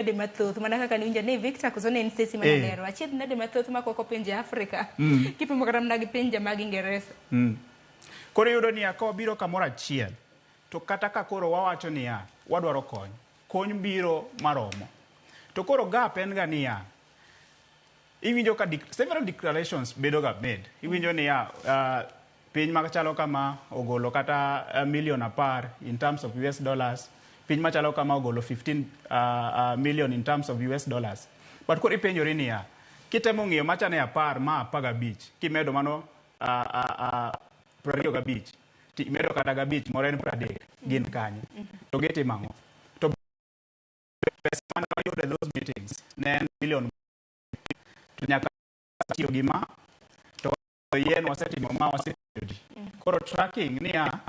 Nade mathoth mana kaka niwinjo ni Victor koso ne en Stacy mana lero achiedh nade mathoth makwako pinje Afrika kipimo kata mana gi pinje mag Ingeresa. Koro iyudo niya, ka wabiro kamoro achiel to kata ka koro wawacho niya wadwaro kony, kony biro maromo. To koro gap en ga niya, iwinjo ka several declarations bedo ga made. Iwinjo niya, piny machalo kama ogolo kata million 10 in terms of US dollars, piny machalo kama ogolo 15 million in terms of US dollars. But koro ipenjori niya, kitemo ng'iyo macha ne 10 ma 15, kimedo mano 25, timedo kata gabich moro en 30, gin kanye? To gitimo ang'o? To pesa mane wayudo e those meetings ne en million, to nyaka tiyo gi ma to yien wasetimo ma wasepenjo ji. Koro tracking niya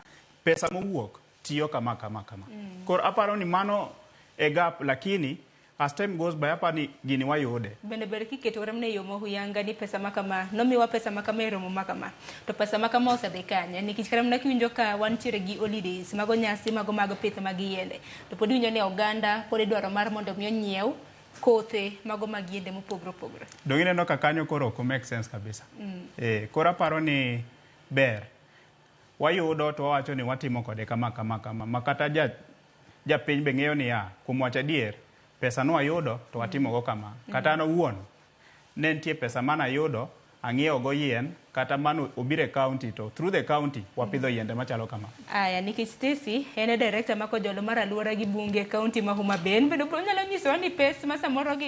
pesa mowuok tiyo kama kama kama. Koro aparo ni mano e gap, lakini as time goes by aparo ni gini wayude. Bende ber kiketo kata mana e yo mohuyanga ni pesa ma kama nomiwa, pesa ma kama e romo ma kama, to pesa ma kama osedhi kanye? Nikech kata mana kiwinjo ka wantiere gi holidays mago, nyasi mago mag pith mag yiende, to pod iwinjo ni oganda pod idwaro mar mondo mi onyiew kothe mago mag yiende mopogore opogore. Dong ineno ka kanyo koro ok make sense kabisa. Koro aparo ni ber wayudo to wawacho ni watimo kode kama kama kama, ma kata japiny be ng'eyo niya, kuom wacho adier, pesa nwayudo to watimogo kama. Kata an owuon ne nitie pesa manayudo ang'iewo go yien, kata mano obiro e county to through the county wapidho yiende machalo kama. Aya, nikech Stacy en e director ma kojolo mar alwora gi bunge e county ma Homa Bay, en bende onyalo nyisowa ni pes ma samoro gi